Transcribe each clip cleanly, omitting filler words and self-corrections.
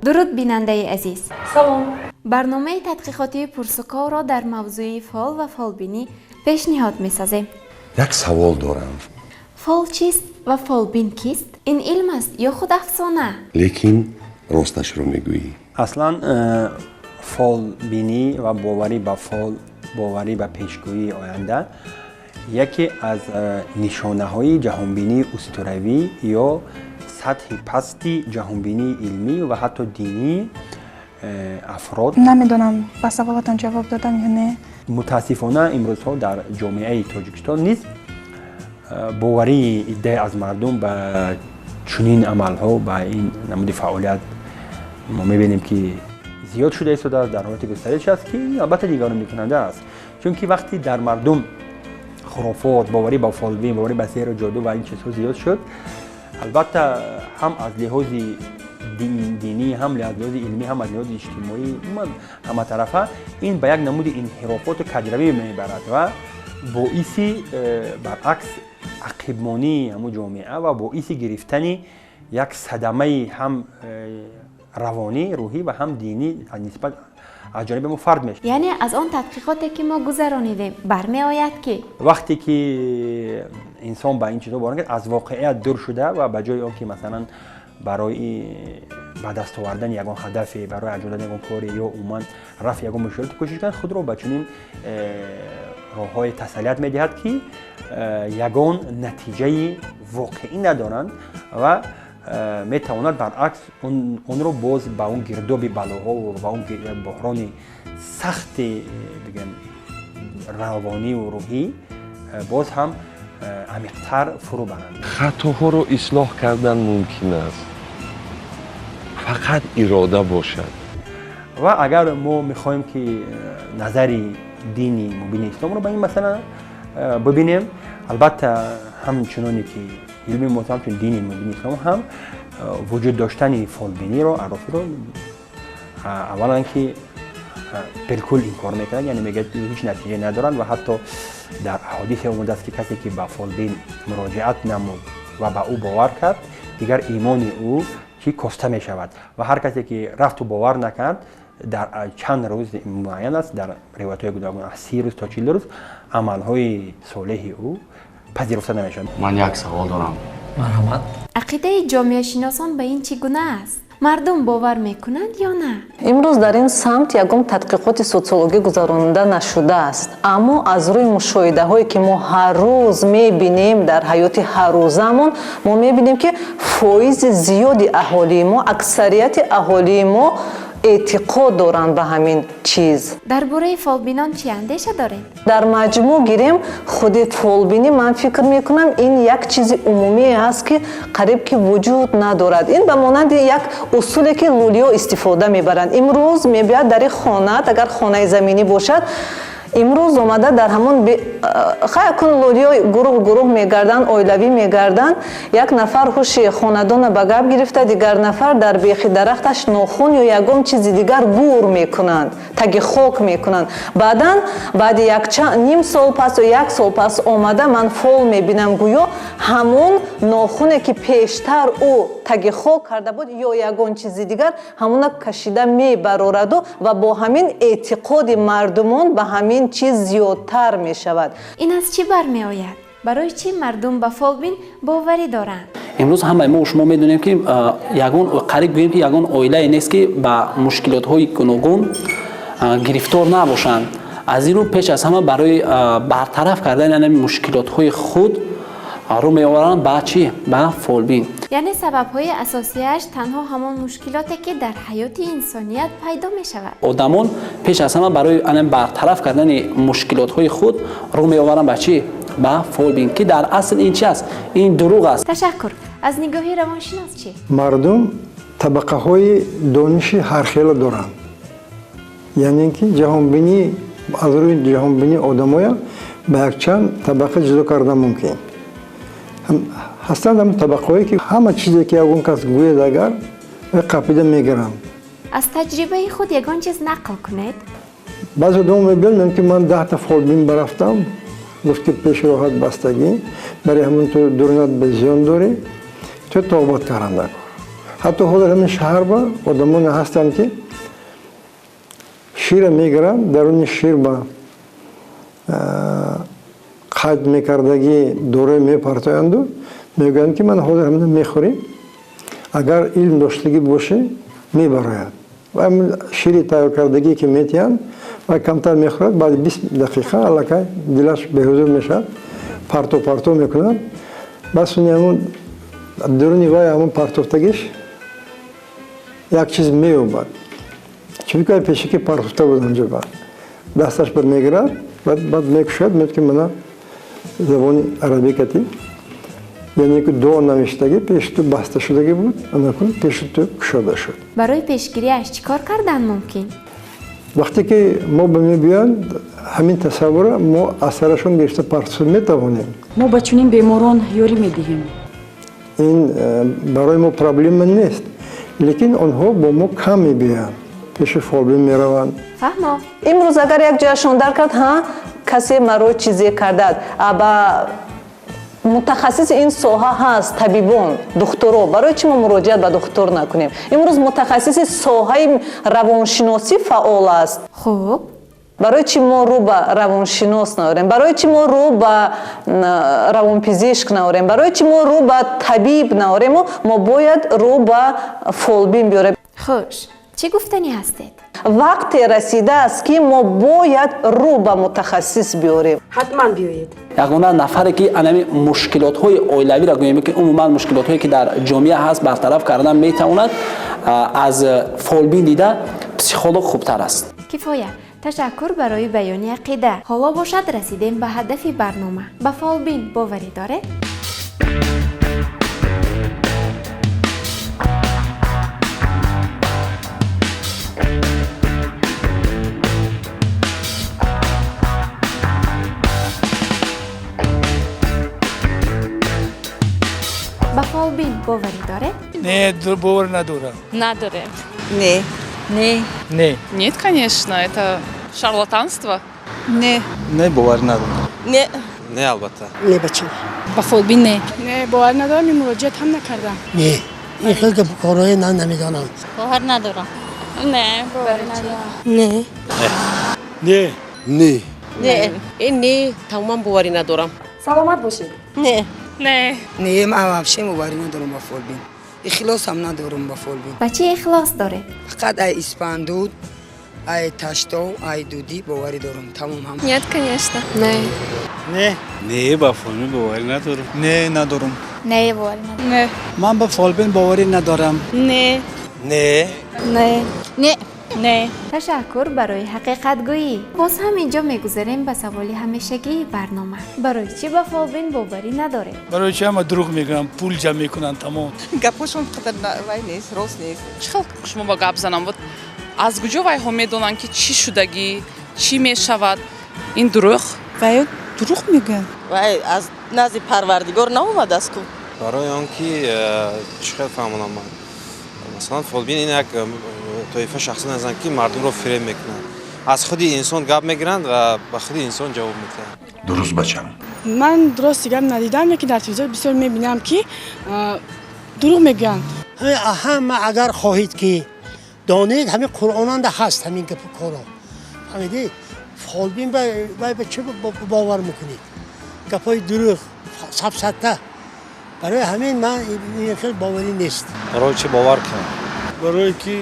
Дуруд, бинандаи азиз! Салом. Барномаи тадқиқотии Пурсуковро дар мавзӯи фол ва фолбинӣ пешниҳод месозем. Як савол дорам. Фол чист ва фолбин кист? Ин илм аст ё худ афсона? Лекин росташро мегӯӣ? Аслан фолбинӣ ва боварӣ ба фол, боварӣ ба пешгӯии оянда яке аз нишонаҳои ҷаҳонбинии устуравӣ ё сатҳи пасти ҷаҳонбинии илмӣ ва ҳатто динии афрод. Намедонам, ба саволатон ҷавоб додам ё не. Мутаассифона, имрӯзҳо дар ҷомеаи Тоҷикистон низ боварии иддае аз мардум ба чунин амалҳо, ба ин намуди фаъолият мо мебинем, ки зиёд шуда истодааст, дар ҳолати густариш аст, ки албатта нигаронкунанда аст, чунки вақте дар мардум хурофот, боварӣ ба фолбин, боварӣ ба сеҳру ҷоду ва ин чизҳо зиёд шуд, албатта ҳам аз лиҳози динӣ, ҳам аз лиҳози илмӣ, ҳам аз лиҳози иҷтимоӣ, умуман ҳаматарафа ин ба як намуди инҳирофоту каҷравӣ мебарад ва боиси баръакс ақибмонии ҳамун ҷомеа ва боиси гирифтани як садамаи ҳам равонӣ, рӯҳӣ ва ҳам динӣ нисбат аз ҷониби мо фард мешавад. Яъне аз он тадқиқоте, ки мо гузаронидем, бармеояд, ки вақте ки инсон ба ин чизҳо бовар кард, аз воқеият дур шуда ва ба ҷои он ки, масалан, барои ба даст овардани ягон ҳадафе, барои анҷом додани ягон коре ё умуман рафъи ягон мушкилоте кӯшиш кунад, худро ба чунин роҳҳои тасаллият медиҳад, ки ягон натиҷаи воқеӣ надоранд ва метавонад баръакс онро боз ба он гирдоби балоҳо ва ба он буҳрони сахти, бигем, равониву рӯҳӣ боз ҳам амиқтар фурӯ баранд. Хатоҳоро ислоҳ кардан мумкин аст, фақат ирода бошад. Ва агар мо мехоҳем, ки назари дини мубини исломро ба ин масъала бибинем, албатта, ҳамчуноне ки илми мо, ҳамчун дини мубини ислом ҳам вуҷуд доштани фолбиниро, аррофиро аввалан ки билкул инкор мекунад, яъне мегӯяд, ҳеҷ натиҷа надоранд ва ҳатто дар аҳодисе омадааст, ки касе ки ба фолбин муроҷиат намуд ва ба ӯ бовар кард, дигар имони ӯ чӣ коста мешавад ва ҳар касе ки рафту бовар накард, дар чанд рӯз муайян аст, дар ривоятҳои гуногун аз 30 рӯз то 40 рӯз, амалҳои солеҳи ӯ пазируфта намешавад. Ман як савол дорам. Марҳамат. Ақидаи ҷомеашиносон ба ин чӣ гуна аст? Мардум бовар мекунанд ё на? Имрӯз дар ин самт ягон тадқиқоти социологӣ гузаронида нашудааст, аммо аз рӯи мушоҳидаҳое, ки мо ҳар рӯз мебинем, дар ҳаёти ҳаррӯзамон мо мебинем, ки фоизи зиёди аҳолии мо, аксарияти аҳолии мо эътиқод доранд ба ҳамин чиз. Дар бораи фолбинон чӣ андеша доред? Дар маҷмӯъ гирем, худи фолбинӣ, ман фикр мекунам, ин як чизи умумие аст, ки қариб ки вуҷуд надорад. Ин ба монанди як усуле, ки лӯлиҳо истифода мебаранд. Имрӯз мебиёяд дари хонаат, агар хонаи заминӣ бошад, имрӯз омада дар ҳамон хай кун, лӯлиҳо гурӯҳ гурӯҳ мегарданд, оилавӣ мегарданд. Як нафар ҳуши хонадона ба гап гирифта, дигар нафар дар бехи дарахташ нохун ё ягон чизи дигар гур мекунанд, таги хок мекунанд. Баъдан, баъди ним сол пас ё як сол пас омада, ман фол мебинам, гӯё ҳамон нохуне, ки пештар ӯ таги хок карда буд ё ягон чизи дигар, ҳамона кашида мебарораду ва бо ҳамин эътиқоди мардумон ба ҳамин чиз зиёдтар мешавад. Ин аз чӣ бармеояд? Барои чӣ мардум ба фолбин боварӣ доранд? Имрӯз ҳамаи мо шумо медонем, ки ягон, қариб гӯем, ки ягон оилае нест, ки ба мушкилотҳои гуногун гирифтор набошанд. Аз ин рӯ, пеш аз ҳама барои бартараф кардани ҳамин мушкилотҳои худ рӯ меоваранд ба чӣ? Ба фолбин. Яъне сабабҳои асосияш танҳо ҳамон мушкилоте, ки дар ҳаёти инсоният пайдо мешавад. Одамон пеш аз ҳама барои бартараф кардани мушкилотҳои худ рӯ меоваранд ба чӣ? Ба фолбин, ки дар асл ин чи аст? Ин дурӯғ аст. Ташаккур. Аз нигоҳи равоншинос чӣ? Мардум табақаҳои дониши ҳархела доранд, яъне ки ҷаҳонбинӣ, аз рӯи ҷаҳонбинӣ одамоя ба якчанд табақа ҷудо кардан мумкин. Ҳастанд ҳам табақаҳое, ки ҳама чизе, ки ягон кас гӯяд, агар қапида мегиранд. Аз таҷрибаи худ ягон чиз нақл кунед. Баъзе одамо мебиёнд, ки ман 10-та фолбин барафтам, гуфт, ки пеши роҳат бастагӣ, барои ҳамон ту дурнат ба зиён дорӣ, ту тавбат кардан накун. Ҳатто ҳозир ҳамин шаҳр ба одамоне ҳастанд, ки шира мегиранд, даруни шир ба қайд мекардагӣ дорои мепартоянду мегӯянд, ки ман ҳозир ҳамина мехӯрем, агар илм доштагӣ бошӣ, мебарояд. Ва шири тайёркардагӣ ки метиҳанд, ва камтар мехӯрад, баъди 20 дақиқа аллакай дилаш беҳузур мешавад, парто парто мекунад. Бас ҳамун даруни вай ҳамун партофтагиш як чиз меёбад, чунки вай пешаки партофта буд онҷо. Ба дасташ бар мегирад, баъд мекушад, мегӯяд, ки мана забони арабӣ кати, яъне ки дуо навиштагӣ пеши ту баста шудагӣ буд, анакун пеши ту кушода шуд. Барои пешгириаш чӣ кор кардан мумкин? Вақте ки мо ба мебиёнд, ҳамин тасаввурро мо аз сарашон гирифта партофта метавонем. Мо ба чунин беморон ёрӣ медиҳем. Ин барои мо проблема нест, лекин онҳо бо мо кам мебиёянд, пеши фолбин мераванд. Фаҳмо. Имрӯз агар як ҷояшон дар кард, ҳа, касе маро чизе кардааст, ба мутахассиси ин соҳа ҳаст, табибон, духтуро, барои чӣ мо муроҷиат ба духтур накунем? Имрӯз мутахассиси соҳаи равоншиносӣ фаъол аст. Хуб, барои чӣ мо рӯ ба равоншинос наорем? Барои чӣ мо рӯ ба равонпизишк наорем? Барои чӣ мо рӯ ба табиб наорему мо бояд рӯ ба фолбин биёрем? Хуш, чӣ гуфтанӣ ҳастед? Вақте расидааст, ки мо бояд рӯ ба мутахассис биёрем. Ҳатман биёед. Ягона нафаре ки анами мушкилотҳои оилавиро, гӯем ки умуман мушкилотҳое ки дар ҷомеа ҳаст, бартараф кардан метавонад, аз фолбин дида психолог хубтар аст. Кифоя. Ташаккур барои баёни ақида. Ҳоло бошад, расидем ба ҳадафи барнома. Ба фолбин боварӣ доред? Ба фолбин боварӣ доред? Не, бовар надорам. Надорем. Не. Не. Не. Нет, конечно, это шарлатанство. Не. Не, бовар надорам. Не. Не, албатта. Не, бача. Ба фолбин не. Не, бовар надорам, муроҷиат ҳам накардам. Не, ин хел корҳои намедонам. Бовар надорам. Не, бовар надорам. Не. Не. Не. Не. Не, тамоман боварӣ надорам. Саломат бошед. Не. Не. Не, ман вообще боварӣ надорам ба фолбин. Ихлосам надорам ба фолбин. Ба чӣ ихлос доред? Фақат ай испандуд, ай таштов, ай дудӣ боварӣ дорам. Тамом ҳам. Нет, конечно. Не. Не. Не, ба фолбин боварӣ надорам. Не, надорам. Не, боварӣ надорам. Не. Ман ба фолбин боварӣ надорам. Не. Не. Не. Не. Не. Ташаккур барои ҳақиқатгӯӣ. Боз ҳам инҷо мегузарем ба саволи ҳамешагии барнома. Барои чӣ ба фолбин боварӣ надоред? Барои чӣ ҳама дурӯғ мегӯянд, пул ҷамъ мекунанд, тамом. Гапҳошон қадар вай нест, рост нест. Чӣ хел шумо ба гап занам? Вот аз куҷо вайҳо медонанд, ки чӣ шудагӣ, чӣ мешавад? Ин дурӯғ. Вай дурӯғ мегӯянд. Вай аз назди Парвардигор наомадааст ку. Барои он ки чӣ хел фаҳмонам ман? Масалан, фолбин ин як тоифа шахсон ҳастанд, ки мардумро фиреб мекунанд, аз худи инсон гап мегиранд ва ба худи инсон ҷавоб медиҳанд. Дуруст, бачам. Ман дурости гап надидам, лекин дар телевизор бисёр мебинам, ки дурӯғ мегӯянд. Ҳама агар хоҳед ки донед, ҳамин Қуръонанда ҳаст ҳамин гапу коро. Фаҳмидед? Фолбин вай ба чӣ бовар мекунед? Гапҳои дурӯғ, сафсата. Барои ҳамин ман ин хел боварӣ нест. Барои чӣ бовар кунам? Барои ки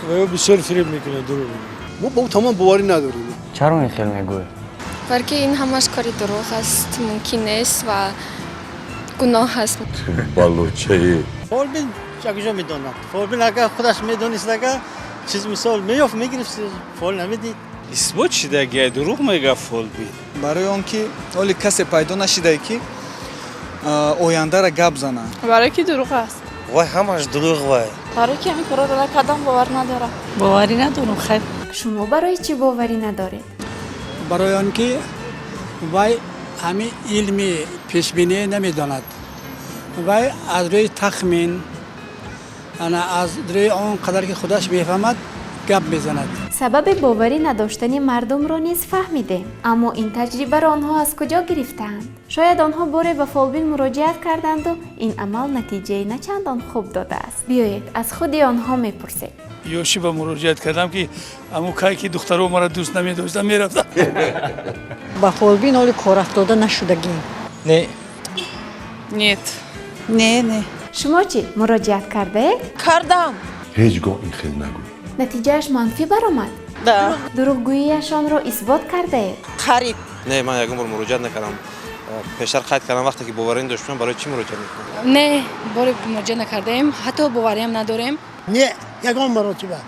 ваё бисёр фиреб мекунад, дурӯғ. Мо ба ӯ тамом боварӣ надорем. Чаро ин хел мегӯӣ? Балки ин ҳамаш кори дурӯғ аст, мумкин нест ва гуноҳ аст. Балочаи. Фолбин куҷо медонад? Фолбин агар худаш медонист, агар чиз мисол меёфт, мегирифт, фол намедид. Исбот шидагиай, дурӯғ мега фолбин. Барои он ки ҳоли касе пайдо нашидае, ки ояндаро гап занад. Барои ки дурӯғ аст. Вай ҳамаш дурӯғ вай. Барои ки ҳамин корро накардам, бовар надорам. Боварӣ надорам, хайр. Шумо барои чӣ боварӣ надоред? Барои он ки вай ҳамин илми пешбинӣ намедонад. Вай аз рӯи тахмин, ана аз рӯи он қадар ки худаш мефаҳмад, Гап мезанад. Сабаби боварӣ надоштани мардумро низ фаҳмидем, аммо ин таҷрибаро онҳо аз куҷо гирифтаанд? Шояд онҳо боре ба фолбин муроҷиат карданду ин амал натиҷаи на чандон хуб додааст. Биёед, аз худи онҳо мепурсем. Ёшӣ ба муроҷиат кардам, ки аму кай ки духтаро мара дӯст намедоштам, мерафтам. Ба фолбин ҳоли корафтода нашудагим. Не. Нет. Не, не. Шумо чӣ, муроҷиат кардаед? Кардам. Ҳеҷ гоҳ ин хел нагӯй. Натиҷааш манфӣ баромад? Да. Дурӯғгӯияшонро исбот кардаед? Қариб. Не, ман ягон бор муроҷиат накардам. Пештар қайд кардам, вақте ки боварӣ доштам, барои чӣ муроҷиат мекунам? Не, боре муроҷиат накардаем, ҳатто бовариам надорем. Не, ягон маротиба.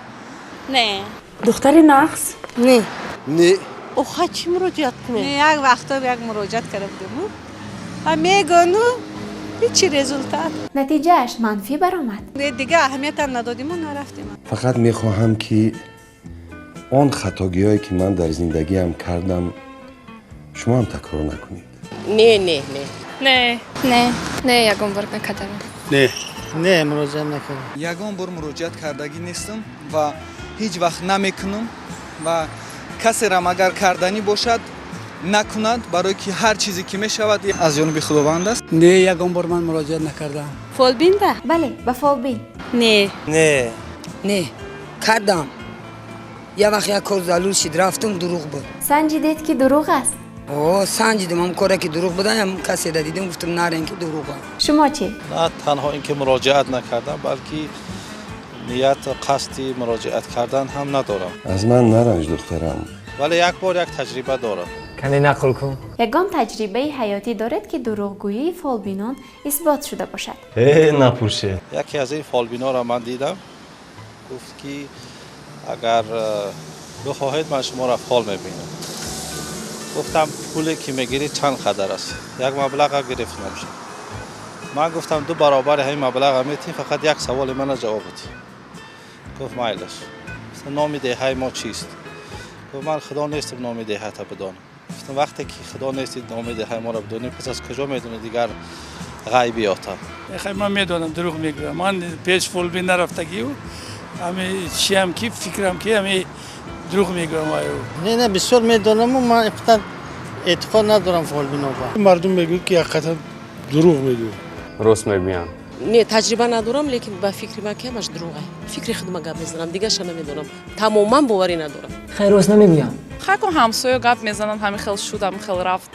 Не. Духтари нағз? Не. Не. Оха, чӣ муроҷиат кунем? Не, як вақто як муроҷиат карда будем. А мегӯну ҳичи результат. Натиҷааш манфӣ баромад? Не, дига аҳамиятам надодиму нарафтем. Фақат мехоҳам, ки он хатогиҳое, ки ман дар зиндагиам кардам, шумоам такрор накунед. Не, не, не. Не. Не. Не, ягон бор накардам. Не. Не, муроҷиат накардам. Ягон бор муроҷиат кардагӣ нестам ва ҳеҷ вақт намекунам, ва касерам агар карданӣ бошад, накунад, барое ки ҳар чизе ки мешавад, аз ҷониби Худованд аст. Не, ягон бор ман муроҷиат накардам. Фолбин ба? Бале, ба фолбин. Не. Не. Не, кардам. Як вақт як кор залул шид, рафтам, дурӯғ буд. Санҷидед, ки дурӯғ аст? О, санҷидам, ҳам коре ки дурӯғ будан, ҳам каседа дидам, гуфтам, нарен, ки дурӯға. Шумо чӣ? На танҳо ин ки муроҷиат накардам, балки ният қасди муроҷиат кардан ҳам надорам. Аз ман наранҷ, духтарам. Вале як бор як таҷриба дорам. Кане нақл кун. Ягон таҷрибаи ҳаётӣ доред, ки дурӯғгӯии фолбинон исбот шуда бошад? Э, напурсед. Яке аз ин фолбинонро ман дидам, гуфт, ки агар бихоҳед, ман шуморо фол мебинам. Гуфтам, пуле ки мегирӣ чанд қадар аст? Як маблаға гирифт набошад. Ман гуфтам, ду баробари ҳамин маблаға метиҳӣ, фақат як саволи мана ҷавоб бидӣ. Гуфт, майлаш. Номи деҳаи мо чист? Гуфт, ман худо нестам, номи деҳата бидонам. Гуфтам, вақте ки худо нестед, номи деҳаи моро бидонӣ, пас аз куҷо медонӣ дигар ғайбиёта? Хай, ман медонам, дурӯғ мегӯям. Ман пеш фолбин нарафтагию, ҳами чиам ки фикрам, ки ҳами дурӯғ мегӯям аю. Не, не, бисёр медонаму ман ифтан эътиқод надорам фолбиноба. Мардум мегӯяд, ки ҳақиқатан дурӯғ мегӯяд. Рост мегӯям. Не, таҷриба надорам, лекин ба фикри ман ки ҳамаш дурӯға. Фикри худма гап мезанам, дигаша намедонам. Тамоман боварӣ надорам. Хай, рост намегӯям. Хай, кун ҳамсоя гап мезананд, ҳамин хел шуд, ҳамин хел рафт.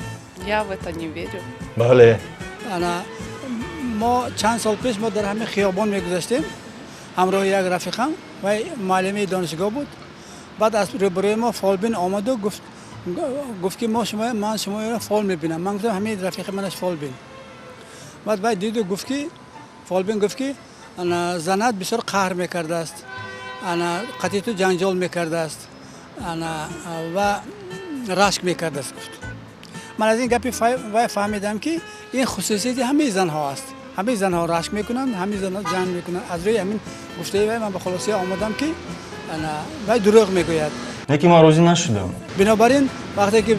Я в это не верю. Бале. Ана мо чанд сол пеш мо дар ҳамин хиёбон мегузаштем ҳамроҳи як рафиқам, вай муаллими донишгоҳ буд. Баъд аз рӯбарӯи мо фолбин омаду гуфт, ки мо шумо, ман шуморо фол мебинам. Ман гуфтам, ҳамин рафиқи манаш фолбин. Баъд вай диду гуфт, ки фолбин гуфт, ки ана занат бисёр қаҳр мекардааст, ана қатъи ту ҷанҷол мекардааст, ана ва рашк мекардааст, гуфт. Ман аз ин гапи вай фаҳмидам, ки ин хусусияти ҳамаи занҳо аст. Ҳамаи занҳо рашк мекунанд, ҳамаи занҳо ҷанг мекунанд. Аз рӯи ҳамин гуфтаи вай ман ба хулосия омадам, ки ана вай дурӯғ мегӯяд. Лекин ман розӣ нашудам. Бинобар ин, вақте ки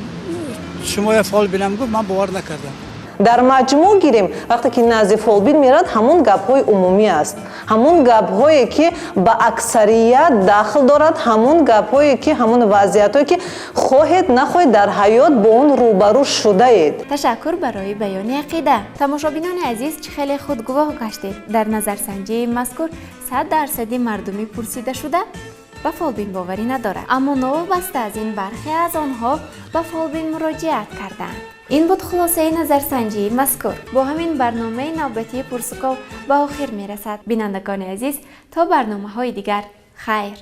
шумоя фол бинам гуфт, ман бовар накардам. Дар маҷмӯъ гирем, вақте ки назди фолбин мерад, ҳамон гапҳои умумӣ аст, ҳамон гапҳое, ки ба аксарият дахл дорад, ҳамон гапҳое, ки ҳамон вазъиятҳое, ки хоҳед нахоҳед, дар ҳаёт бо он рӯбарӯ шудаед. Ташаккур барои баёни ақида. Тамошобинони азиз, чӣ хеле худгувоҳ гаштед. Дар назарсанҷии мазкур 100 дарсади мардумӣ пурсидашуда ба фолбин боварӣ надорад, аммо новобаста аз ин бархе аз онҳо ба фолбин муроҷиат карданд. Ин буд хулосаи назарсанҷии мазкур. Бо ҳамин барномаи навбатии Пурсуков ба охир мерасад. Бинандагони азиз, то барномаҳои дигар, хайр.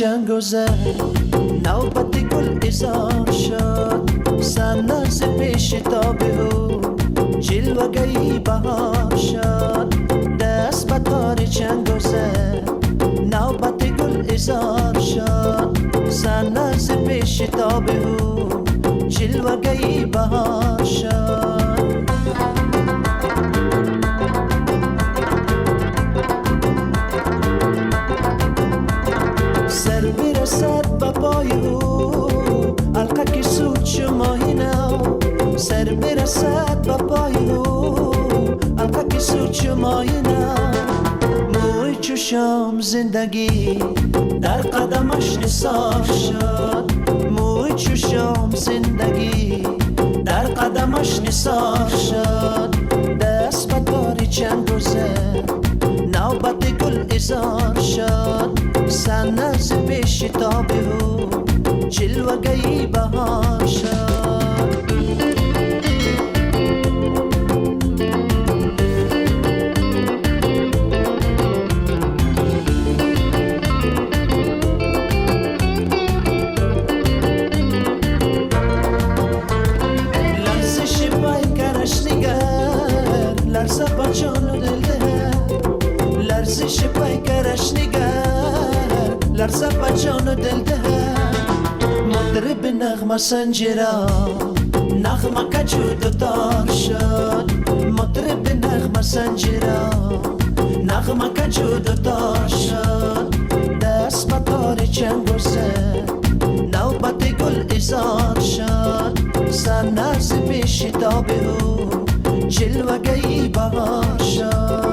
چنگوزه نوبت گل ازار شد سنز پیش تاب او جلوگی بهار شد دست به تار چنگوزه نوبت گل ازار شد سنز پیش تاب او جلوگی بهار شد. برسد به پای او حلقه که سود شماهی نو سر برسد به پای او حلقه که سود شماهی نو موی چو شام زندگی در قدمش نثار شد موی چو شام زندگی در قدمش نثار شد دست به تاری چند روزه نوبت گل ازار شد سنز پیش تاب او جلوگی بهار شد. لرزش پیکرش نگر لرزه با جان و دل ده لرزش پیکرش نگر لرزه با جان و دل ده مطرب نغمه سنجرا نغمه کجود و تار شد مطرب نغمه سنجرا نغمه کجود و تار شد دست به تار چنگوزه نوبت گل ازار شد سنز پیش تاب او جلوگی بهار شد.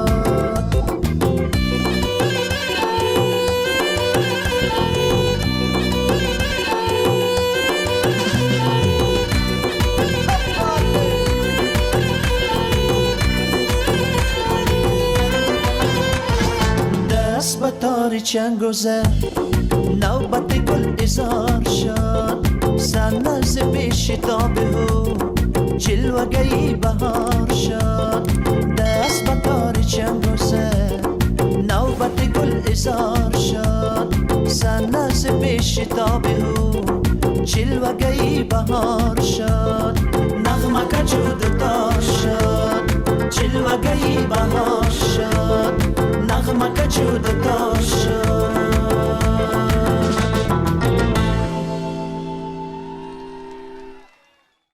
تاری چنگوزه نوبت گل ازار شد سنز پیش تاب او جلوگی بهار شد دست به تاری چنگوزه نوبت گل ازار شد سنز پیش تاب او جلوگی بهار شد نغمه کجود تار شد جلوگی بهار شد نغمه کجود تار شد.